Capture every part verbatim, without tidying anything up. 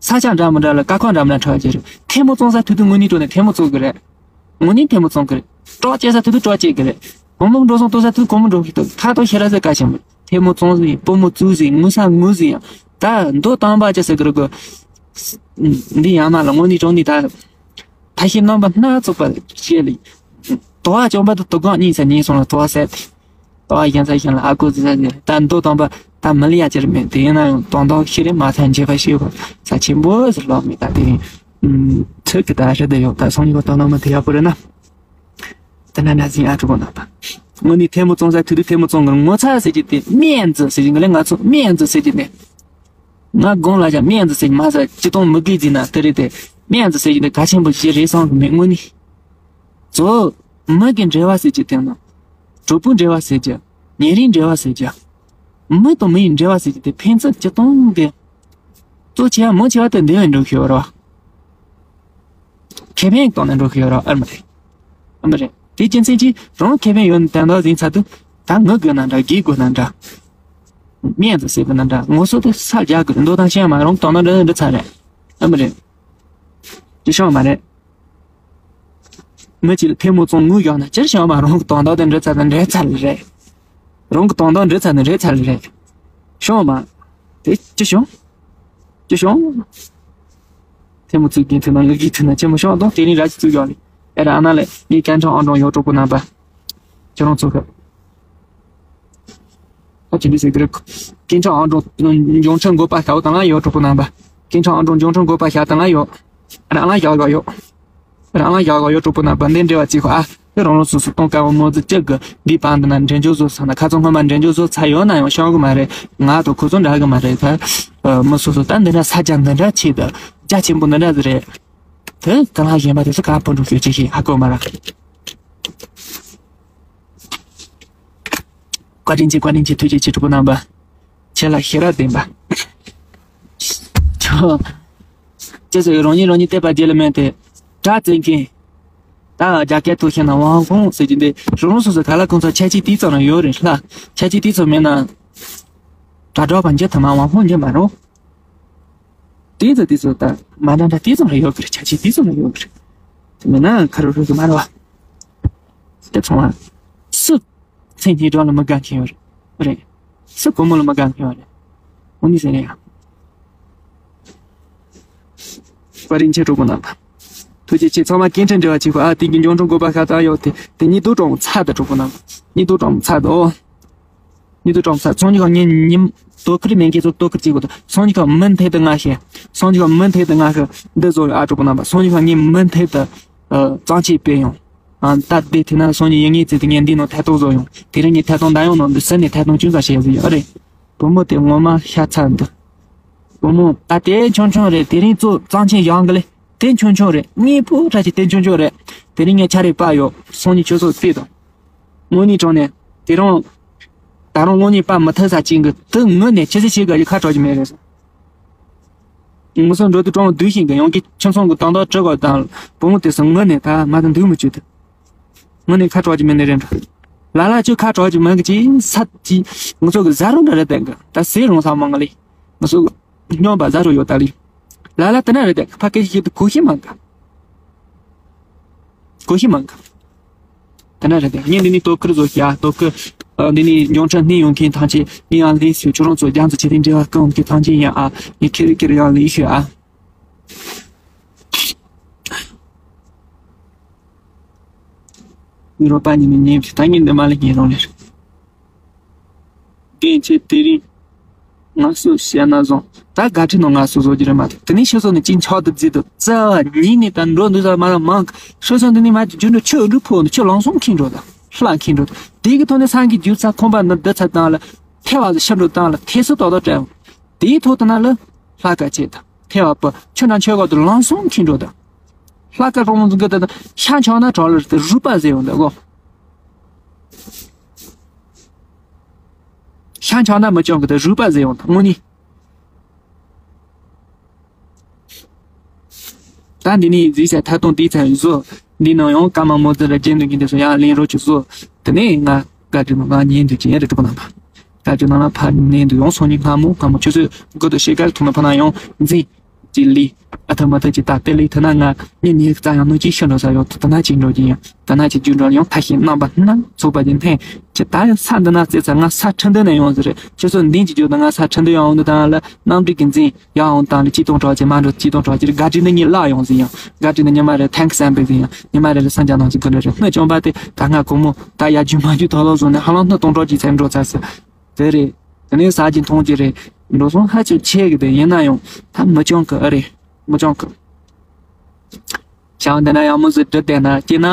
ས་ཆ་འདྲ་མི་འདྲ་ལ་དཀའ་ཁག་འདྲ་མི་འདྲ་འཕྲད་ཀྱི་རེད། ཐལ་མོ་བཙོང་ས་དུས་དུས་དངོས་གནས་དྲང་གནས་ཐལ་མོ་བཙོང་གི་རེད། དངོས་གནས་ཐལ་མོ་བཙོང་གི་རེད། སྐྲག་བཅད་ས་དུས་དུས་སྐྲག་བཅད་གི་རེད། གོང་མོ་འགྲོ་སོང་གཏོང་ས་དུས་གོང་མོ་འགྲོ་གི་འདུག་ཁ་ཐོག་ཤེས་ར་ཟེར་ག་ཆེན་པོ། ཐལ་མོ་བཙོང་ཟིན། པུས་མོ་བཙུགས་ཟིན། ངུ་ས་ངུ་ཟིན་ཡང་། ད་མདོ་དམ་པ་ཅི་ཟེར་གི་རེད་གོ། འདི་ཡང་མ་ལ་དངོས་གནས་དྲང་གནས་ད། ཐ་ཤལ་རྣམ་པ་སྣ་ཚོགས་པ་བཤད་ལ། དོ་བ་བཅོམ་པ་དང་དོ་དགོང་གཉིད་ས་གཉིད་སོང་ལ་དོ་བ་ཟད། དོ་བ་ཡན་ས་ཡན་ལ་ཨ་ཁུ་ཟི་ས་ཟེར། ད་མདོ་དམ་པ་ད་མི་ལ་ཡ་ཅིར་མེད་དེ་ཡིན་ན་ཡང་དོན་དག་ཤེས་རེ་མ་ཐན་འབྱེད་པ་ཤེས་པ་ས་ཆེན་པོ་ཟེར་ལོག་མེད་ད་དེ་ཡིན། ཚོད་ཀྱི་ད་རེད་དེ་ཡོད་ད་སོང་ཡོད་དོ་ན་མི་དེ་ཡག་པོ་རེད་ན། དེ་ན་ན་ཟིན་ཨ་ཕྲུ་གུ་ན་པ། དངོས་གནས་ཐལ་མོ་བཙོང་ས་དུས་དུས་ཐལ་མོ་བཙོང་གི་ངོ་ཚ་ཟེར་གྱི་དེ་སྨན་རྫས་ཟེར་གྱི་ངི་ལས་ང་ཚོ་སྨན་རྫས་ཟེར་གྱི་དེ། ང་དགོང་ལ་ཡང་སྨན་རྫས་ཟེར་གྱི་མ་ཟ་ཅི་གཏོང་མི་དགོས་ཟིན་ན་དེ་རེད་དེ། སྨན་རྫས་ཟེར་གྱི་དེ་ག་ཆེན་པོ་ཞིག་རེད་བསམ་གི་མེད་དངོས་གནས། གཙོ་བོ་མི་གི་འབྲེལ་བ་ཟེར་གྱི་དེ་ན། གྲོགས་པོའི་འབྲེལ་བ་ཟེར་གྱི། ཉེ་རིང་འབྲེལ་བ་ཟེར་གྱི། མི་དང་མི་ཡི་འབྲེལ་བ་ཟེར་གྱི་དེ་ཕན་ཚུན་ཅི་གཏོང་དེ། གཙོ་ཆེ་བ་མི་ཆེ་བ་དེ་འདི་བས་འགྲོ་ཤེས་བ་རེད་བ། ཁེ་ཕན་གཏོང་ནས་འགྲོ་གི་ཡོད་ར་ཨེ་མ་རེད། ཨེ་མ་རེད། དེ་རྒྱུ་མཚན་གྱིས་རང་ཁེ་ཕན་ཡོད་ནས་དོན་དག་ཟིན་ཚར་དུས་ད་ངུ་དགོས་ན་འདྲ་དགོད་དགོས་ན་འདྲ། སྨན་རྫས་ཟེར་དགོས་ན་འདྲ་ངོ་སོ་དེ་ས་རྒྱག་དགོས་མདོ་དང་ཤེས་མ་རང་དོན་དག་འདྲ་འདྲ་ཚར་རེད། ཨེ་མ་རེད། ཅི་ཤོང་མ་རེད། མི་གཅིག་ལ་ཐལ་མོ་བཙོང་ངུ་བཞག་ན་ཅི་ཤོང་མ་རང་གི་དོན་དག་དེ་འདྲ་ཚར་ན་འདྲ་ཚར་རེད། རང་གི་དོན་དག་འདྲ་ཚར་ན་འདྲ་ཚར་རེད། ཤོང་མ། དེ་ཅི་ཤོང་། ཅི་ཤོང་། ཐལ་མོ་བཙུགས་ཀྱིན་ཐུག་ན་ངུ་གིས་ཐུག་ན་ཅི་མོ་ཤོང་དང་དེ་རིང་ར་ཅི་བཙུགས་ཡོད་ལེ། ཨེ་ར་ཨ་ན་ལེ་ངའི་སྐད་འཕྲིན་ཨང་གྲངས་ཡོད་གྲོགས་པོ་རྣམ་པ། ཁྱེད་རང་ཚོ་གི་ཨ་ཅི་མི་ཟེར་གི་རེད། སྐད་འཕྲིན་ཨང་གྲངས་འབྱུང་ཁྲིད་འགོད་པ་ཤ་བོ་དང་ལ་ཡོད་གྲོགས་པོ་རྣམ་པ། སྐད་འཕྲིན་ཨང་གྲངས་འབྱུང་ཁྲིད་འགོད་པ་ཤ་དང་ལ་ཡོད། ཨ་ར་ཨ་ལ་ཡག་ག་ཡོད། རང་ལ་ཡག་ག་ཡོད་གྲོགས་པོ་རྣམ་པ་འདི་འབྲེལ་བ་གཅིག་ཨ། དེ་རང་རང་སོ་སོ་གཏོང་དཀའ་བ་མོ་ཙི་གཅིག་གི་འདི་བར་འདི་ན་འབྲེལ་འཇོག་བཟོ་ཚར་ན་ཁ་ཚང་སྔོན་མ་འབྲེལ་འཇོག་བཟོ་ཚར་ཡོད་ན་ཡང་ཤོང་གི་མ་རེད། ང་དང་ཁོ་ཚོ་འདྲ་གི་མ་རེད་ད། མི་སོ་སོ་ད་འདི་འདྲ་ས་ཆ་འདི་འདྲ་ཆེ་ད། རྒྱ་ཆེན་པོ་འདི་འདྲ་ཟིག་རེད། དེ་གང་ལ་གཞན་པ་དེ་ཚོ་ག་པོ་འགྲོ་ཤོད་ཅི་ཤེས་ཧ་གོ་མ་ར། བཀའ་དྲིན་ཆེ་བཀའ་དྲིན་ཆེ་ཐུགས་རྗེ་ཆེ་གྲོགས་པོ་རྣམ་པ། ཁྱེད་ལ་ཤེས་རབ་ལྡན་པ། ཁྱོད། ཅེས་སོགས་རང་ཉིད་རང་ཉིད་བལྟས་པ་རྗེས་ལ་མེད་དེ། དགྲ་བཙན་མཁན། ད་རྒྱ་སྐད་ཐོག་བཤད་ན་དབང་ཁོང་ཟེར་གྱི་འདི་རང་སོ་སོ་ག་ལ་གང་ཚོ་ཁྱད་ཆོས་དེ་ཙམ་རང་ཡོད་རེད་ལ། ཁྱད་ཆོས་དེ་ཙམ་མེད་ན། དགྲ་སྒྲོག་པ་འཇི་ཐུབ་མ་དབང་ཁོང་འཇི་མ་རུང་། དེ་ཚོ་དེ་ཚོ་ད་མ་འདྲ་འདྲ་དེ་ཙམ་རེ་ཡོད་གི་རེད། ཆ་ཆེ་དེ་ཙམ་རེ་ཡོད་གི་རེད། དེ་མིན་ན་ཁ་རུ་རུ་གི་མ་རེད་བ། དེ་ཚོ་བ། སུ། མཚན་སྙན་གྲགས་ལ་མི་དགའ་མཁན་ཡོད་རེད། རེད། སུ་སྒོར་མོ་ལ་མི་དགའ་མཁན་ཡོད་རེད། འོ་ནི་ཟེར་ཡ། བཀའ་དྲིན་ཆེ་གྲོགས་པོ་རྣམ་པ། ཐུགས་རྗེ་ཆེ། ཚང་མ་སྐད་འཕྲིན་འབྲེལ་བ་བྱེད་དགོས་ཨ། དེང་གི་འབྱུང་འཕྲིན་འགོད་པ་ཤ་སྟག་ཡོད་དེ། དེ་གཉིས་དོ་གྲོང་ཚ་དང་གྲོགས་པོ་རྣམ་པ། གཉིས་དོ་གྲོང་ཚ་དང་། གཉིས་དོ་གྲོང་ཚ། སང་ཉིན་ཁ་ངས་ཉིན་དོ་ཁུར་མེད་མཁན་ཚོ་དོ་ཁུར་བྱེད་དགོས་དང་། སང་ཉིན་ཁ་མུ་མཐུད་དུ་ང་ཤེས། སང་ཉིན་ཁ་མུ་མཐུད་དུ་ང་ཤེས་འདི་བཟོ་ཡོད་ཨ་གྲོགས་པོ་རྣམ་པ། སང་ཉིན་ཁ་ངས་མུ་མཐུད་དུ་ཨ་གཙང་ཆེ་སྤེལ་ཡོང་། ཨ་ད་དེ་དེ་ན་སང་ཉིན་ཡིན་ངེས་ཚེ་དེ་ངས་འདི་ནང་ཐད་གཏོང་བཟོ་ཡོང་། དེ་རིང་ངས་ཐད་གཏོང་འདྲ་ཡོང་ནང་འདི་ཟེར་ནས་ཐད་གཏོང་ཅུང་ཟད་བྱས་ཟིན་ཡོད་རེད། བུ་མོ་དེ་ངོ་མ་ཤ་ཚ་འདུག་བུ་མོ་ད་དེ་ཆུང་ཆུང་རེད། དེ་རིང་ཚོ་གཙང་ཆེན་ཡོང་གི་ལེ། དེ་ཆུང་ཆུང་རེད། དངོས་པོ་འདྲ་ཞིག་དེ་ཆུང་ཆུང་རེད། དེ་རིང་ངས་ཆ་རེ་པ་ཡོད། སང་ཉིན་ཁྱོད་ཚོ་བལྟས་དང་། དངོས་གནས་དྲང་གནས་དེ་རིང་། ད་རུང་དངོས་གནས་པ་མི་ཐུབ་ས་ཅིག་གི་དུ་ངུ་ནས་ཁྱི་སི་ཞིག་ག་ཡི་ཁ་གྲག་གི་མེད་རེད། ངུ་སོང་འགྲོ་དུས་གྲོང་བསྡུས་ཤིང་གི་ཡོང་གི་ཁྱིམ་ཚང་གི་དང་དང་སྤྲོད་དགོས་དང་བུ་མོ་དེ་སུ་ངུ་ནས་ད་མ་དང་འདུག་མི་བཅུག་དུ། ངུ་ནས་ཁ་གྲག་གི་མེད་ནི་རེད་འདྲ། ལ་ལ་ཁྱོད་ཁ་གྲག་གི་མེད་གི་ཅི་ས་ཅི། ངུ་སོ་གི་ཟ་རུང་འདྲ་རེད་དེ་གི་ད་ཟས་རུང་ས་མང་གི་ལི། ངུ་སོ་གི། སྨྱོན་པ་ཟ་རུ་ཡོད་ད་ལི། ལ་ལ་དེ་ན་རེད་དེ་ཕ་སྐད་ཤིག་ཏུ་གོ་ཤི་མང་ག་གོ་ཤི་མང་ག་དེ་ན་རེད་དེ་ངས་འདི་ནི་ལྟོ་ཁུར་བཟོ་ཤི་ཨ། ལྟོ་ཁུར། ཨ་འདི་ནི་འབྱུང་ཁྲལ་སྣེ་ཡོང་མཁན་ཐང་ཆེ་ངས་ཡང་ལས་སུ་ཁྱོད་རང་ཚོ་རྒྱ་མཚོ་ཆེ་ཐིང་འབྲེལ་བ་སྐང་གི་ཐང་ཆེ་ཡིན་ཨ། ངས་ཁེར་ཁེར་ཡང་ལས་ཤི་ཨ། ངའི་རོགས་པ་ཉིད་ནས་ཉན་ཞིག་ད་ངས་འདི་མ་ལས་ཉན་རུང་ལས། རྒན་ཁྱེད་དེ་རིང་ང་སུ་བཤད་ན་བཟང་། ད་དགའ་ཁྲི་ནང་ང་སུ་བཟོ་རྒྱུ་རེད་མ་གཏོགས། དེ་ནས་ཤི་སོང་ནས་ཅིག་མཆོག་ཏུ་བརྫིས་འདུག་རྩ་བ་ཉིད་ནས་ད་འགྲོ་འདུག་ས་མ་ལ་མང་། ཤི་སོང་དེ་ནས་མ་གི་རྒྱུ་འགྲོ་ཆུ་འབྲུ་ཕོག་ནས་ཆུ་ལང་སོང་ཁེངས་འགྲོ་ད་ལྷ་ཁེངས་འགྲོ་ད། དེ་གི་ཐོག་ནས་སང་གི་རྒྱུ་ཚ་ཁོམ་པ་ནི་འདི་ཚ་བཏང་ལ་ཐལ་བ་ཟི་ཤི་འགྲོ་བཏང་ལ་ཐལ་སུ་ཏོག་ཏོག་སྤྲད་འོང་། དེའི་ཐོག་ཏུ་ན་ལ་ལྷ་དཀར་ཆེ་ད་ཐལ་བ་པོ་ཆུ་ནང་ཆོས་གོ་དུ་ལང་སོང་ཁེངས་འགྲོ་ད། ལྷ་དཀར་ཕོ་མོ་ཚོ་གི་ད་ཤ་འཆང་ན་གྲོགས་ལ་རུས་པ་ཟེར་འོང་ད་གོ། ཤ་འཆང་ན་མི་འཆང་གི་ད་རུས་པ་ཟེར་འོང་ད་དངོས་གནས། ད་འདི་ནས་རྫིས་ས་ཐ་དུང་དེའི་ཚན་བཟོ། འདི་ནང་ཡང་ཀརྨ་མོ་ཙི་ལ་རྒྱན་འདུག་གི་འདི་ཚོ་ཡང་ལེན་རོགས་ཀྱི་བཟོ། དེ་ནས་ང་བཀའ་དྲིན་ང་ཉན་འདུག་ཅན་རེ་ཐུབ་པ་ན་པ། བཀའ་དྲིན་ནང་ལ་ཕ་ནས་འདུག་ཡང་སང་ཉིན་སྔ་མོ་སྔ་མོ་ཆུ་ཚོད་དགུ་དང་ཕྱེད་ཀ་ཐུག་ན་ཕ་ན་ཡང་འཛིན། ཅིག་ལས། ཨ་ཐུ་མ་ཐུ་ཅིག་ད་དེ་ལས་ཐུ་ན་ང་ཉིན་ཉི་ཤུ་རྩ་ཡང་ནོ་ཅིག་ཤི་འགྲོ་ས་ཡོད། ཐུ་ན་ཅིག་འགྲོ་གི་ཡང་ཐུ་ན་ཅིག་རྒྱུ་འགྲོ་ཡང་ཐ་ཤི་རྣམ་པ་སྣ་ཚོགས་པ་ཅིག་འཐེན་ཅིག་ད་ཡང་ས་འདི་ན་རྩེ་ཚ་ང་ས་ཁྲི་འདི་ནས་ཡོང་ཟེར་རེད། ཁྱོད་ཚོ་འདི་ཅིག་རྒྱུ་ད་ང་ས་ཁྲི་འདི་ཡང་འོང་འདི་དང་ལ་རྣམ་འགྲིག་གི་འཛིན། ཡང་འོང་དང་ལ་ཅི་གཏོང་གྲོགས་ཅེས་མ་འགྲོ་ཅི་གཏོང་གྲོགས་ཅེས་དགའ་བྲིས་ནི་གཉིད་ལ་ཡོང་ཟིན་ཡང་། དགའ་བྲིས་ནི་ཉི་མ་རེ་ཐེངས་བསམ་པའི་ཟིན་ཡང་། ཉི་མ་རེ་ལ་སང་ཅང་ནང་ཅི་གི་ལ་རེ་སྣོད་བཅོམ་པ་དེ་ད་ང་གོ་མོ་ད་ཡ་རྒྱུ་མ་རྒྱུ་ཐོག་ལོག་བཟུང་ནས་ཧ་ལམ་སྣོད་གཏོང་གྲོགས་ཀྱི་ཚེ་འགྲོ་ཚར་སི། དེ་རེད། དེ་ནས་ས་ཀྱི་མཐོང་ཀྱི་རེད། འགྲོ་སོང་ཧ་ཅང་ཆེ་གི་དེ་ཡིན་ན་ཡང་ད་མི་སྐྱོང་གི་ཨ་རེད། མི་སྐྱོང་གི་བྱ་བ་འདི་ན་ཡག་མོ་ཟིག་འབྲི་བསྡད་ན་སྐྱིད་ན།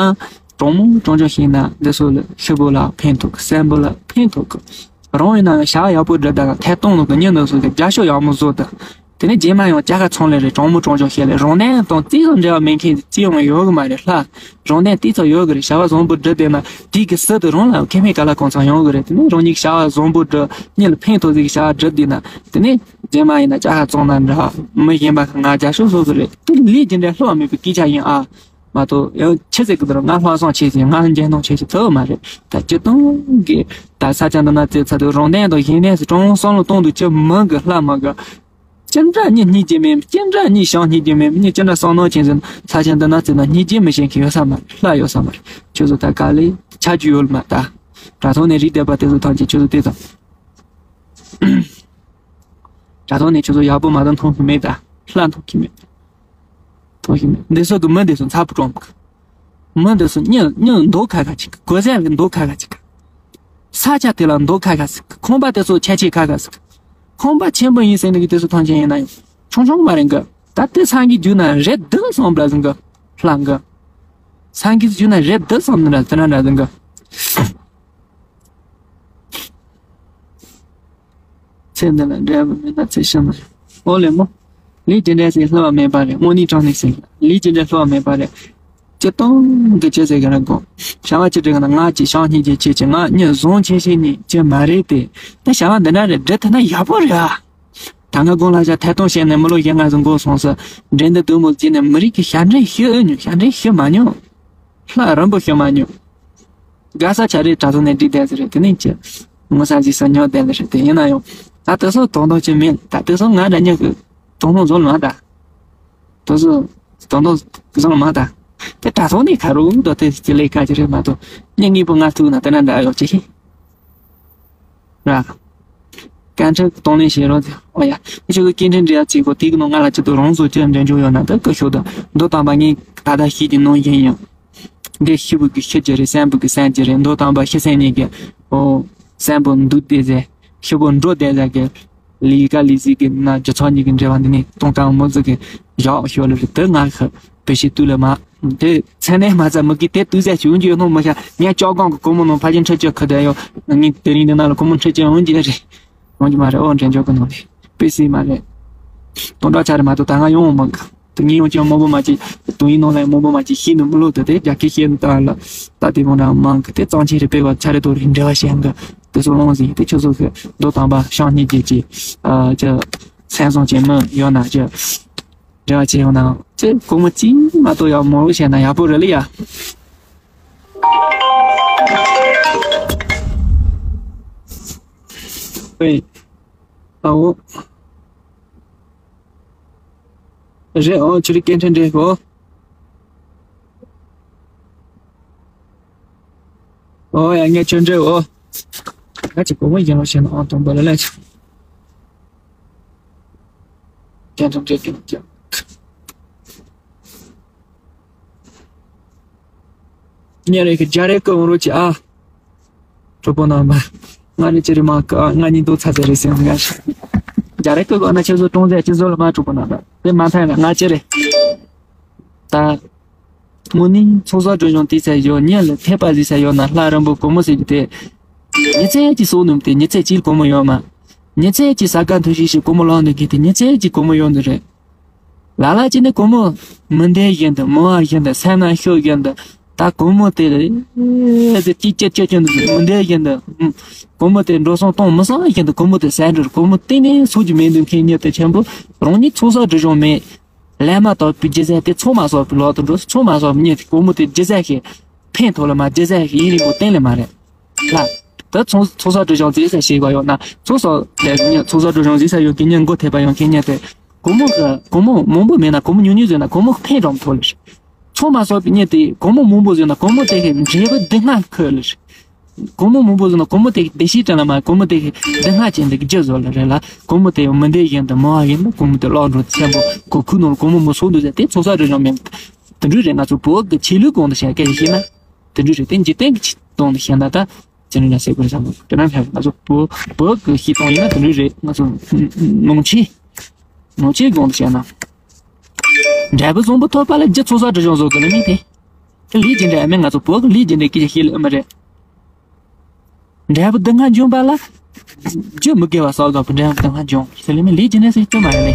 གྲོང་མོ་གྲོང་ཆོག་ཤེས་ན་འདི་ཚོ་ལ་ཤི་བོ་ལ་ཕན་ཐོགས་གི་སེམས་པོ་ལ་ཕན་ཐོགས་གི་རང་ཡིན་ན་བྱ་བ་ཡག་པོ་འབྲི་བསྡད་ན་ཐད་གཏོང་ལོག་གི་མྱི་འདི་ཚོ་གི་རྒྱ་ཤོག་ཡག་མོ་བཟོ་དང་། དེ་ནས་རྗེས་མ་ཡང་ཅ་ཁ་ཚང་ལས་རེད། གྲོང་མོ་གྲོང་ཆོག་ཤེས་ལས་རང་གནས་དང་རྩིས་ཡང་འབྲེལ་བ་མེད་མཁན་ཅི་ཡང་ཡོད་གི་མ་རེད་ལྷ། རང་གནས་རྩིས་ཚོ་ཡོད་གི་རེད། བྱ་བ་བཟང་པོ་འབྲི་བསྡད་ན་དེའི་གི་སྲིད་དུ་རང་ལ་ཁེ་ཕན་ག་ལ་གང་ཚང་ཡོང་གི་རེད། དེ་ནས་རང་ཉིད་བྱ་བ་བཟང་པོ་འབྲི་མྱི་ལ་ཕན་ཐོགས་ཟིག་བྱ་བ་འབྲི་བསྡད་ན་དེ་ནས། རྗེས་མ་ཡིན་ན་ཅ་ཧ་བཙོང་ན་འདྲ། མི་གཞན་པ་ང་རྒྱ་ཤོག་བཟོ་གི་རེད། དེ་ལས་ཀྱི་འདྲ་ལྷོག་མེད་པའི་སྐད་ཆ་ཡིན་ཨ། མ་གཏོགས་ཡང་ཆི་ཟེར་གི་འདུག་ང་ལྷག་བསམ་ཆེ་ཞིང་ང་འཇོན་ཐང་ཆེ་ཞིང་ཐུབ་མ་རེད། ད་སྤྱིར་བཏང་གི་ད་ས་ཆ་འདི་ན་བཙལ་ཚར་དུས་རང་གནས་དང་གཞན་གནས་སུ་གྲོང་བསམ་བློ་གཏོང་དུས་ཅི་མང་གི་ལྷ་མང་གི་ཅི་འདྲ་གཉིས་གཉིས་ཀྱི་མེད། ཅི་འདྲ་གཉིས་བྱང་གཉིས་ཀྱི་མེད། གཉིས་ཅི་འདྲ་བསམ་ནོར་ཆེན་ཟིན་ས་ཆ་འདི་ན་བཙལ་ན་གཉིས་ཀྱི་མི་ཤེས་མཁན་ཡོད་ས་མ་རེད། ལྷ་ཡོད་ས་མ་རེད། ཁྱོད་ཚོ་ད་ག་ལས་ཆ་རྒྱུས་ཡོད་མ་ད། དྲ་ཐོག་ནས་རིགས་བསྡད་པ་དེ་ཚོ་ཐམས་ཅད་ཁྱོད་ཚོ་དེ་ཙམ། དྲ་ཐོག་ནས་ཁྱོད་ཚོ་ཡག་པོ་མ་གཏོགས་མཐོང་གི་མེད་ད། ལྷ་མཐོང་གི་མེད། མཐོང་གི་མེད། འདི་ཚོ་གི་མི་འདི་ཚོ་ཚ་པོ་གྲོང་གི་མི་འདི་ཚོ་མྱི་མྱི་མདོག་ཁ་ཁ་ཅིག་གི་གོས་ཟས་ལ་མདོག་ཁ་ཁ་ཅིག་གི་ས་ཆ་དེ་ལ་མདོག་ཁ་ཁ་ཟིག་གི་ཁང་པ་དེ་ཚོ་ཆ་ཆེ་ཁ་ཁ་ཟིག་གི་ཁང་པ་ཆེན་པོ་ཡིན་ཟེར་ནི་གི་དེ་ཚོ་ཐམས་ཅད་ཡིན་ན་ཡང་ཆུང་ཆུང་མ་རེད་གི་ད་དེ་སང་གི་རྒྱུ་ན་རེད་འདུག་སོང་བ་ཟིན་གི་ལྷ་གི་སང་གི་རྒྱུ་ན་རེད་འདུག་སོང་ནི་ར་དེ་ན་འདྲ་ཟིན་གི་ཚེ་འདི་ལ་འབྲས་བུ་མེད་ན་ཚེ་ཕྱི་མ་ཡིན། ཨོ་ལེ་མོ། ལས་ཅི་འདྲ་ཟེར་བསླུ་བ་མེད་པ་རེད། དངོས་གནས་དྲང་གནས་ཟེར། ལས་ཅི་འདྲ་བསླུ་བ་མེད་པ་རེད། སྤྱིར་བཏང་གི་ཅི་ཟེར་གི་ར་གོ་བྱ་བ་ཅི་འདྲ་གི་ན་ང་ཅི་བྱང་སྙིང་རྗེ་ཆེ་ཆེ་ང་གཉིད་བཟང་ཆེ་ཆེ་ནི་ཅི་མ་རེད་དེ། ད་བྱ་བ་འདི་འདྲ་རེད་འདྲི་ཐུབ་ན་ཡག་པོ་རེད་ཨ། ད་ང་དགོང་ལ་ཞག་ཐད་གཏོང་བྱས་ནས་མི་ལོ་བཞི་ལྔ་ཟིན་འགོར་སོང་ཟེར། འདྲེ་འདི་དུ་མོ་བརྩིས་ནས་མི་རིགས་ཀྱི་ཞབས་འདྲེན་ཞུ་ཨེ་མྱོང་། ཞབས་འདྲེན་ཞུ་མ་མྱོང་། ལྷ་རིན་པོ་ཞུ་མ་མྱོང་། དགའ་ས་ཆ་རེད་དྲ་ཐོག་ནས་བསྒྲིགས་བསྡད་ཟེར་རེད་དེ་ནས་ཀྱི། ངོ་ས་ཟིག་ས་ཉོ་བསྡད་ལ་རེད་དེ་ཡིན་ན་ཡང་། ད་དེ་སོགས་དོང་དོང་ཅི་མིན་ད་དེ་སོགས་ང་འདྲ་མྱི་གི་དོང་དོང་བཟོ་ལ་མ་ད། དེ་སོགས་དོང་དོང་བཟོ་ལ་མ་ད། དེ་དྲ་ཐོག་ནས་ཁ་རུ་འདོ་དེ་ཅི་ལས་ཁ་ཅི་རེད་མ་གཏོགས་མྱི་དངོས་པོ་ང་ཐུག་ན་དེ་འདྲ་འདྲ་ཡོད་ཅི་ཤེས། ར། སྐད་འཕྲིན་གཏོང་ལེན་བྱེད་རོགས་ཟེར། ཨོ་ཡ། ཁྱོད་ཀྱི་སྐད་འཕྲིན་འབྲེལ་ཡག་ཅིག་གོ་དེ་གི་ནང་ང་ལ་ཅི་ཏུ་རང་བཟོ་ཅི་འདྲེན་འཇོག་ཡོད་ན་ད་སྐུ་ཞོག་ད། མདོ་དམ་པ་ངས་ད་ལྟ་ཤེས་ཀྱི་ནང་བཞིན་ཡང་། འདི་ཤི་བོ་གི་ཤི་རྒྱུ་རེད། སེམས་བུ་གི་སེམས་ཀྱི་རེད། མདོ་དམ་པ་ཤི་སེམས་གཉིས་ཀྱི། ཨོ། སེམས་བུ་འདུག་བསྡད་ཟེར། ཤི་བོ་འགྲོ་བསྡད་ཟེར་གི་ལི་ཀ་ལི་ཟིག་གི་ན་རྒྱུ་ཚོགས་གཉིས་ཀྱི་འབྲེལ་བ་འདི་ནི་གཏོང་གང་མོ་ཟིག་གི་བཞག་ཤོར་ལ་རེད་དེ་ང་ཁི་བེ་ཤི་ཏུ་ལ་མ། དེ་ཚན་ནས་མ་ཚད་མི་གི་དེ་ཏུ་ཟད་ཅིག་འོང་རྒྱུ་ཡོད་ནོ་མི་ཤ་ངས་ཅོག་གང་གི་སྒོར་མོ་ནང་ཕ་ཆེན་ཁྲི་གཅིག་ཁུ་དེ་ཡོད་ངས་དེ་རིང་འདི་ན་ལ་སྒོར་མོ་ཁྲི་གཅིག་འོང་རྒྱུ་རེད། འོང་རྒྱུ་མ་རེད། ཨོ་འདྲེན་འཇོག་གི་ནང་ནས་པི་སི་མ་རེད། སྟོང་ཕྲག་ཆ་རེད་མ་གཏོགས་ད་ང་ཡོང་འོང་མི་གི་དུ་ངས་ཡོང་ཅིག་མང་པོ་མ་ཅིག་དུ་ཡིན་ནང་ལ་མང་པོ་མ་ཅིག་ཤེས་ནི་མི་ལོ་དུ་དེ་རྒྱ་སྐད་བཤད་ནི་ད་ལ་ད་དེ་མོ་འདྲ་མང་གི་དེ་གཙང་ཆེ་རེད་པས་བ་ཆ་རེད་དོ་རེད་འབྲེལ་བ་བཤད་གི་དེ་ཚོ་ལོང་ཟིན་དེ་ཁྱོད་ཚོ་གི་མདོ་དམ་པ་ཤང་གཉིས་རྒྱལ་གྱི་ཨ་ཅི་སེམས་བཟང་ཅན་མི་ཡོད་ན་ཅི། འབྲེལ་བ་བྱས་ཡོང་ན་ཅི་སྒོར་མོ་གཅིག་མ་གཏོགས་ཡག་མོ་བྱས་ན་ཡག་པོ་རེད་ལ་ཡ། ཨེ། ཨའོ། རེད་ཨོ་ཆུ་རི་སྐད་འཕྲིན་འདྲེ་གོ། ཨོ་ཡ་ངས་ཆུ་འདྲེ་ཨོ། ང་ཅི་སྒོར་མོ་ཡིན་ལོ་བྱས་ན་ཨོ་དང་པོ་ལ་ལ་ཆུ། སྐད་འཕྲིན་འདྲེ་གི་ཀྱང་། ཉེ་རེ་གི་རྒྱ་རེ་ཀི་འོང་རོ་ཅི་ཨ། གྲོགས་པོ་རྣམ་པ། ང་རེ་ཅི་རེ་མ་ཀི་ཨ་ང་གཉིས་འདུག་ཚ་ཚ་རེ་སེམས་ང་ཤི། རྒྱ་རེ་ཀི་གོ་ན་ཁྱེད་ཚོ་གྲོང་ཚད་ཅི་བཟོ་ལ་མ་གྲོགས་པོ་རྣམ་པ། དེ་མ་ཐག་ན་ང་ཅི་རེ། ད། དངོས་གནས་ཚོགས་བསགས་སྒྲིབ་སྦྱོང་དེ་ཚ་ཡོད་ཉིན་ལ་ཐེབས་པ་ཟིག་ས་ཡོད་ན་ལྷ་རིན་པོ་སྒོར་མོ་ཟེར་རྒྱུ་དེ། ཉི་ཚེ་གཅིག་སོགས་ནུབ་དེ་ཉི་ཚེ་གཅིག་སྒོར་མོ་ཡོད་མ། ཉི་ཚེ་གཅིག་ས་ག་འཐུ་ཤིག་ཤིག་སྒོར་མོ་ལོག་འདུག་གི་དེ་ཉི་ཚེ་གཅིག་སྒོར་མོ་ཡོད་འདུག་རེད། ལ་ལ་ཅི་ནས་སྒོར་མོ་མི་འདེད་བཞིན་དུ་མི་བ་བཞིན་དུ་སེམས་ན་ཤོད་བཞིན་དུ་ད་སྒོར་མོ་དེ་ལ་ཅི་ཅི་ཅི་ཅི་འདུག་མི་འདེད་བཞིན་དུ་སྒོར་མོ་དེ་འགྲོ་སོང་གཏོང་མི་སོང་བཞིན་དུ་སྒོར་མོ་དེ་ཟད་འགྲོ་སྒོར་མོ་གཏན་ནས་སོགས་ཀྱི་མེད་འདུག་མཁན་ཉིད་དེ་ཆེན་པོ་རང་ཉིད་ཚོགས་བསགས་སྒྲིབ་སྦྱོང་མེད། ལས་མ་དག་པའི་རྒྱུ་ཟད་དེ་ཚོགས་མ་བསགས་པའི་ལོག་ཏུ་འགྲོ། ཚོགས་མ་བསགས་པའི་ཉིད་དེ་སྒོར་མོ་དེ་རྒྱུ་ཟད་ཞིག་ཕན་ཐོགས་ལ་མ་རྒྱུ་ཟད་ཞིག་ཡིན་རིང་པོ་གཏན་ལ་མ་རེད། ལ། ད་ཚོགས་ཚོགས་བསགས་སྒྲིབ་སྦྱོང་རྫས་ས་ཞེས་པ་ཡོད་ན་ཚོགས་བསགས་དེ་ཉིད་ཚོགས་བསགས་སྒྲིབ་སྦྱོང་རྫས་ས་ཡོད་ཀྱི་ཉིད་མགོ་ཐེབས་པ་ཡོང་མཁན་ཉིད་དེ། སྒོར་མོ་གི་སྒོར་མོ་མང་པོ་མེད་ན་སྒོར་མོ་ཉུང་ཉུང་ཟོས་ན་སྒོར་མོ་ཕན་རང་ཐོགས་ལ། ཚང་མ་གསོག་པའི་ཉིན་དེ་སྒོར་མོ་མང་པོ་ཟོས་ན་སྒོར་མོ་དེ་གི་འབྲས་བུ་སྡུག་བསྔལ་ཁོ་ལ། སྒོར་མོ་མང་པོ་ཟོས་ན་སྒོར་མོ་དེ་གི་བདེ་སྐྱིད་དྲན་ལ་མ་སྒོར་མོ་དེ་གི་སྡུག་བསྔལ་ཅན་དེ་གི་རྒྱུ་བཟོ་ལ་རེད་ལ། སྒོར་མོ་དེ་མི་བདེ་བཞིན་དུ་མང་བ་ཡིན་ན་སྒོར་མོ་དེ་བརླག་འགྲོ་ཆེན་པོ་གོ་ཁུག་ནང་ལ་སྒོར་མོ་མི་གསོག་འདུག་ཟེར་དེ་ཚོགས་བསགས་རེ་རང་མེད། དེ་འདྲ་རེད། ང་ཚོ་བོད་ཀྱི་ཆོས་ལུགས་གོང་དུ་བཤད་སྐད་ཆ་བཤད་ན། དེ་འདྲ་རེད། དེ་འཇིག་རྟེན་གྱི་ཆོས་དོན་དུ་བཤད་ན་ད་ཅི་འདྲ་ཟེར་དགོས་བསམ་གྱི་འདུག་དེ་ན་ཕན་ང་ཚོ་བོད་བོད་ཀྱི་ཆོས་དོན་ཡིན་ན་དེ་འདྲ་རེད། ང་ཚོ་ནང་ཆོས་ནང་ཆོས་གོང་དུ་བཤད་ན། འབྲས་བུ་བཟང་པོ་ཐོབ་པ་ལ་རྒྱུ་ཚོགས་བསགས་སྒྲིབ་སྦྱང་བཟོ་དགོས་ལ་མིན་ཏེ། ལས་ཀྱི་འབྲས་མིན་ང་ཚོ་བོད་ཀྱི་ལས་ཀྱི་འབྲས་སྐད་ཆ་བཤད་ལ་ཨེ་མ་རེད། འབྲས་བུ་སྡུག་བསྔལ་འབྱུང་བ་ལ། རྒྱུ་མི་དགེ་བ་བསགས་དགོས་པའི་འབྲས་བུ་སྡུག་བསྔལ་འབྱུང་ཟེར་ལེ་མི་ལས་ཀྱི་ནི་ཟེར་རྒྱུ་མ་རེད་ལེ།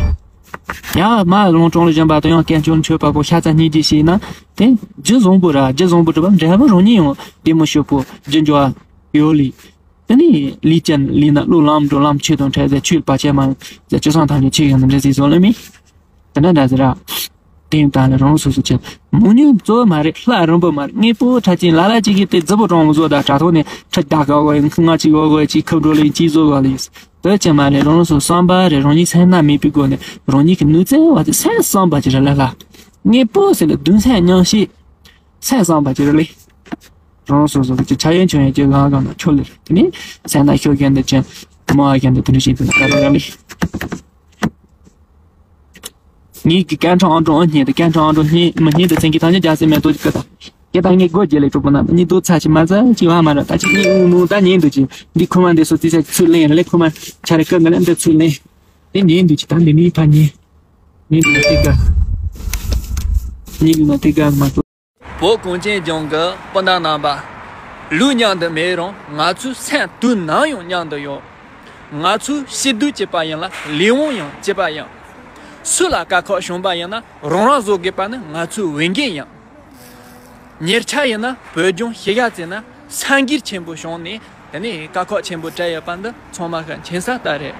ཡང་མ་ལོང་གྲོང་ལ་བཞིན་པ་དང་ཡང་སྐད་ཅོར་མཆོད་པ་པོ་ཤ་ཚ་སྙིང་རྗེ་ཞིག་ན། དེ་རྒྱུ་བཟང་པོ་ར་རྒྱུ་བཟང་པོ་གྲུབ་པ་འབྲས་བུ་རང་ཉིད་ཡང་བདེ་མོ་ཞོ་པོ་རྒྱུ་འབྱོར་ཡོད་ལེ། དེ་ནི་ལས་ཅན་ལས་ན་བློ་ལམ་འགྲོ་ལམ་ཆོས་དང་འཕྲད་ཟེར་ཆོས་པ་ཆེ་མ་ཟེར་ཅི་སང་ཐམས་ཅད་ཆོས་ཡང་ན་འདྲ་ཟེར་བཟོ་ལེ་མི། དེ་འདྲ་འདྲ་ཟེར་ར། དེ་ཡང་ད་ལ་རང་སོ་སོ་ཆེ། མང་ཉུང་གཙོ་བོ་མ་རེད། ལྷ་རིང་པོ་མ་རེད། དངོས་པོ་ཁྲ་ཅན་ལ་ལ་ཅིག་གིས་དེ་རྫི་པོ་གྲོང་བཟོ་དང་དྲ་ཐོག་ནས་ཁྲ་བདག་ག་བ་ཡིན་ང་ཅིག་བ་བ་ཅིག་ཁབ་འགྲོ་ལེ་ཅིག་བཟོ་བ་ལེ། དེ་ཅི་མ་རེད། རང་སོ་བསམ་པ་རེད། རང་ཉིད་སེམས་ན་མེད་པའི་སྒོ་ནས་རང་ཉིད་ཀྱི་ནུས་རྩལ་བ་དེ་སེམས་བསམ་པ་ཅིག་རེད་ལ་ལ། དངོས་པོ་ཟེར་ལ་གདུང་སེམས་མཉམ་བསྐྱེད། སེམས་བསམ་པ་ཅིག་རེད་ལེ། རང་སོ་སོ་གི་ཆ་ཡན་ཆོད་ཡན་གྱི་ལང་གང་ན་ཆོ་ལེ་རེད། དེ་ནས་སེམས་ན་ཤོད་མཁན་དེ་ཅན་མ་བ་མཁན་དེ་དེ་འདྲ་ཞིག་དེ་ན་ག་རེ་རེད་ལེ། ངེད་ཀྱི་སྐད་འཕྲང་ཨང་གྲངས་ཨང་གཉིས་དང་སྐད་འཕྲང་ཨང་གྲངས་གཉིས་མི་གཉིས་དང་མཚན་གྱི་ཐང་ཆེན་རྒྱ་སེ་མེ་ཏོག་གི་སྐད་དང་། སྐད་དང་ངའི་སྒོ་རྒྱལ་ལས་གྲུབ་པ་ན་གཉིས་དོ་ཚ་ཆེ་མ་ཚ་ཆེ་བ་མ་ར་ད་ཅི་གཉིས་ཨུ་མུ་ད་ཉིན་འདུག་ཅི། འདི་ཁོ་མ་འདི་སོ་ཙི་ཚ་ཚུར་ལེན་ར་ལེ་ཁོ་མ་ཆ་རེ་ཀ་ང་ལེ་འདི་ཚུར་ལེན། དེ་ཉིན་འདུག་ཅི་ད་འདི་མི་ཕ་ཉིན། ཉིན་འདུག་ན་དེ་ག་ཉིན་འདུག་ན་དེ་ག་མ་གཏོགས། བོད་གངས་ཅན་ལྗོངས་ཀྱི་སྤུན་ཟླ་རྣམ་པ། ལུས་མཉམ་དུ་མེད་རུང་ང་ཚོའི་སེམས་དུས་ནམ་ཡང་མཉམ་དུ་ཡོད། ང་ཚོའི་སྐྱིད་སྡུག་གཅིག་པ་ཡིན་ལ་ལས་དབང་ཡང་གཅིག་པ་ཡིན། སུ་ལ་དཀའ་ཁག་བྱུང་པ་ཡིན་ན་རང་རང་བཟོ་དགོས་པ་ནི་ང་ཚོའི་འོས་འགན་ཡིན། ཉེ་ཆར་ཡིན་ན་བོད་ལྗོངས་ཞི་ག་རྩེ་ན་ས་འགུལ་ཆེན་པོ་བྱུང་ནས། དེ་ནས་དཀའ་ཁག་ཆེན་པོ་སྤྲད་ཡོད་པ་འདི་ཚང་མ་ཤ་མཁྱེན་ས་ལྟར་རེད།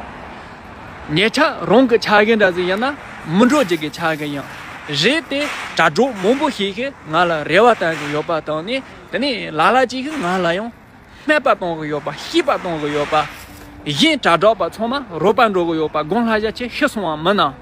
ཉེ་ཆར་རང་གི་ཆ་གི་འདྲ་ཟིག་ཡིན་ན་མི་འགྲོ་རྒྱུ་གི་ཆ་གི་ཡིན། རེད་དེ་དྲ་གྲོགས་མང་པོ་ཞིག་གིས་ང་ལ་རེ་བ་བཏང་གི་ཡོད་པ་དང་ནི་དེ་ནས་ལ་ལ་ཅིག་གིས་ང་ལ་ཡང་སྨད་པ་གཏོང་གི་ཡོད་པ་བཤིག་པ་གཏོང་གི་ཡོད་པ། གཞན་དྲ་གྲོགས་པ་ཚང་མ་རོགས་པ་འགྲོ་གི་ཡོད་པ་དགོངས་ལྷ་བཞག་ཆེ་ཤི་སོང་བ་མིན་ནམ་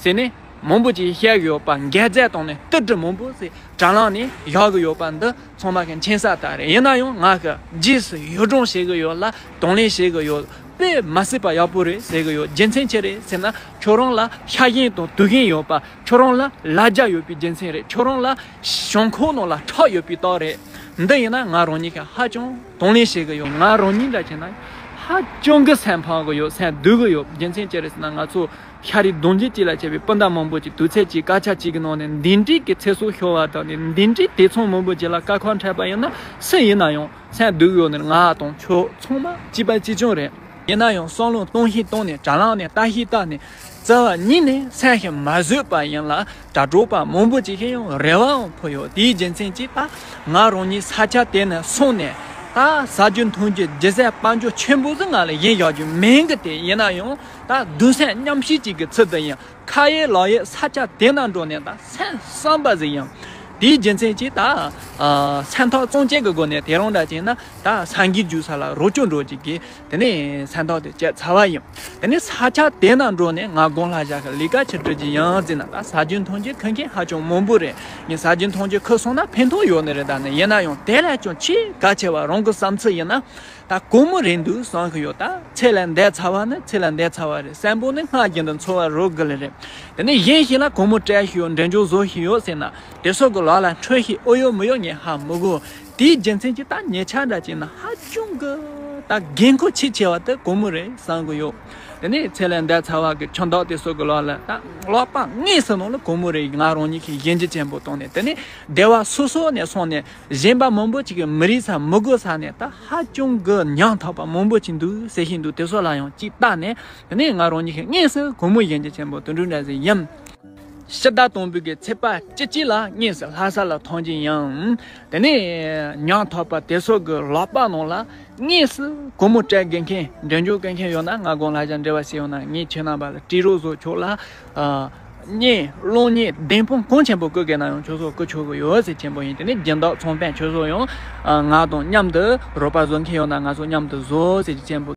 ཟེར་ནས། མང་པོ་ཅིག་བཤད་གི་ཡོད་པ་འགལ་རྫས་བཏང་ནས་ཏི་ཏི་མང་པོ་ཟིག་དྲ་ལམ་ནས་བཞག་གི་ཡོད་པ་འདི་ཚང་མ་གི་མཁྱེན་ས་ལྟར་རེད། ཡིན་ན་ཡང་ང་གི་རྗེས་སུ་ཡི་རང་བྱེད་གི་ཡོད་ལ། གདོང་ལེན་བྱེད་གི་ཡོད། དཔེ་མ་སྲིད་པ་ཡག་པོ་རེད་ཟེར་གི་ཡོད། རྒྱུ་མཚན་ཅི་རེད་ཟེར་ན་ཁྱོད་རང་ལ་ཤ་ཞེན་དང་དུག་ཞེན་ཡོད་པ། ཁྱོད་རང་ལ་ལ་རྒྱ་ཡོད་པའི་རྒྱུ་མཚན་རེད། ཁྱོད་རང་ལ་ཞང་ཁོག་ནང་ལ་ཁྲག་ཡོད་པའི་རྟགས་རེད། འདི་ཡིན་ན་ང་རང་ཉིད་ཀྱིས་ཧ་ཅང་གདོང་ལེན་བྱེད་གི་ཡོད། ང་རང་ཉིད་འདྲ་བྱས་ན་ཧ་ཅང་གི་སེམས་ཕམ་གི་ཡོད། སེམས་སྡུག་གི་ཡོད། རྒྱུ་མཚན་ཅི་རེད་ཟེར་ན་ང་ཚོ་ཤ་རུས་གདུང་རྒྱུད་གཅིག་ལ་བྱས་པའི་སྤུན་ཟླ་མང་པོ་ཅིག་དུས་ཚོད་གཅིག་སྐད་ཆ་གཅིག་གི་ནང་ནས་འདི་འདྲའི་གི་ཚེ་སྲོག་ཤོར་བ་དང་ནི་འདི་འདྲའི་དེ་མཚུངས་མང་པོ་ཅིག་ལ་དཀའ་ཁག་འཕྲད་པ་ཡིན་ན་སུ་ཡིན་ན་ཡང་སེམས་སྡུག་ཡོད་ནི་ང་དང་ཁྱོད་ཚང་མ་གཅིག་པ་གཅིག་རྐྱང་རེད། ཡིན་ན་ཡང་བསམ་བློ་གཏོང་ཤེས་གཏོང་ནས་དྲ་ལམ་ནས་ལྟ་ཤེས་ལྟ་ནས་རྩ་བ་ཉིད་ནས་སེམས་ཤིག་མ་བཟོད་པ་ཡིན་ལ་དྲ་གྲོགས་པ་མང་པོ་ཅིག་གིས་ཡང་རེ་བའང་ཕུལ་ཡོད། དེའི་རྒྱུ་མཚན་གྱིས་ད་ང་རང་ཉིད་ས་ཆ་དེ་ནས་སོང་ནས་ད་ཟ་རྒྱུ་འཐུང་རྒྱུ་རྒྱུ་ཟས་དཔལ་འབྱོར་ཆེན་པོ་ཟིག་ང་ལ་ཡིན་བཞག་རྒྱུ་མིན་གི། དེ་ཡིན་ན་ཡང་ད་གདུང་སེམས་མཉམ་སྐྱེད་ཅིག་གི་ཚུལ་དུ་ཡིན། ཁ་ཡེ་ལག་ཡེ་ས་ཆ་དེ་ན་འགྲོ་ནས་ད་སེམས་བསམ་པ་ཟིག་ཡིན། དེའི་རྒྱུ་མཚན་གྱིས་ད་ཨ་སེམས་ཐག་གཙང་བཅད་ཀྱི་སྒོ་ནས་དེ་རིང་འདྲ་བྱས་ན་ད་ས་འགུལ་རྒྱུག་ས་ལ་རོགས་སྐྱོར་འགྲོ་ཅིག་གིས་དེ་ནས་སེམས་ཐག་དེ་བཅད་ཚར་བ་ཡིན། དེ་ནས་ས་ཆ་དེ་ན་འགྲོ་ནས་ང་དགོངས་ལྷ་བཞག་གི་ལས་ཀ་ཆི་སྒྲུབ་ཀྱི་ཡིན་ཟེར་ན་ད་ཟ་རྒྱུ་འཐུང་རྒྱུ་ཁུར་མཁན་ཧ་ཅང་མང་པོ་རེད། ངས་ཟ་རྒྱུ་འཐུང་རྒྱུ་ཁུར་སོང་ན་ཕན་ཐོགས་ཡོད་ནི་རེད། ད་ནི་ཡིན་ན་ཡང་དེ་ལས་ཀྱང་ཆེས་གལ་ཆེ་བ་རང་གི་བསམ་ཚུལ་ཡིན་ན། ད་གོང་མོ་རེད་འདུག་བསམ་གི་ཡོད། ད་ཚེ་ལས་འདས་ཚར་བ་ནི་ཚེ་ལས་འདས་ཚར་བ་རེད། གསོན་པོ་ནི་སྔར་བཞིན་དུ་འཚོ་བ་རོལ་དགོས་ལེ་རེད། དེ་ནས་གཞན་ཞིག་ལ་གོང་མོ་སྤྲད་ཤི་ཡོད། འབྲེལ་འཇོག་བཟོ་ཤི་ཡོད་ཟེར་ན་དེ་སོགས་ཀྱི་ལག་ལ་འཕྲོད་ཤི་ཨོ་ཡོད་མི་ཡོད་ངས་ཧ་མི་གོ། དེའི་རྒྱུ་མཚན་གྱིས་ད་ཉེ་ཆར་འདྲ་བྱས་ན་ཧ་ཅང་གི་ད་འགན་ཁུར་ཆེས་ཆེ་བ་དེ་གོང་མོ་རེད་བསམ་གི་ཡོད། དེ་ནས་ཚེ་ལས་འདས་ཚར་བ་གི་ཁྱིམ་བདག་དེ་སོགས་ཀྱི་ལག་ལ་ད་ལག་པ་དངོས་སུ་ནང་ལ་གོང་མོ་རེད། ང་རང་ཉིད་ཀྱི་གཞན་གྱི་ཆེན་པོ་བཏང་ནས་དེ་ནས་སྡེ་བ་སོ་སོ་ནས་སོང་ནས། གཞན་པ་མང་པོ་ཅིག་གིས་མི་རིགས་ས་མི་དགོས་ས་ནས་ད་ཧ་ཅང་གི་ཉམ་ཐག་པ་མང་པོ་ཅིག་འདུག་ཟེར་བཞིན་འདུག་དེ་ཚོ་ལ་ཡང་ཅིག་བལྟ་ནས་དེ་ནས་ང་རང་ཉིད་ཀྱིས་དངོས་སུ་གོང་མོ་གཞན་གྱི་ཆེན་པོ་དུད་འགྲོ་འདྲ་ཟིག་ཡིན། ཕྱི་ཟླ་དང་པོའི་གི་ཚེས་པ་བཅུ་གཅིག་ལ་དངོས་སུ་ལྷ་ས་ལ་ཐོན་གྱི་ཡིན། དེ་ནས་ཉམ་ཐག་པ་དེ་ཚོ་གི་ལག་པ་ནང་ལ་དངོས་སུ་གོང་མོ་སྤྲད་དགོས་མཁན་འབྲེལ་འཇོག་དགོས་མཁན་ཡོད་ན་ང་དགོངས་ལྷ་བཞག་འབྲེལ་བ་བྱས་ཡོང་ན་ངས་ཁྱེད་རྣམ་པ་ལ་སྤྲད་རོགས་བཟོ་ཆོག་ལ། ཨ། བརྙན་གློག་བརྙན་བདེན་དཔང་གང་ཆེན་པོ་བསྐུར་དགོས་ན་ཡང་ཁྱོད་ཚོ་བསྐུར་ཆོག་གི་ཡོད་ཟེར་ཆེན་པོ་ཡིན། དེ་ནས་སྦྱིན་བདག་ཚོང་དཔོན་ཁྱོད་ཚོ་ཡང་ཨ། ང་དང་མཉམ་དུ་རོགས་པ་བཟོ་མཁན་ཡོད་ན་ང་ཚོ་མཉམ་དུ་བཟོ་ཟེར་གྱི་ཆེན་པོ།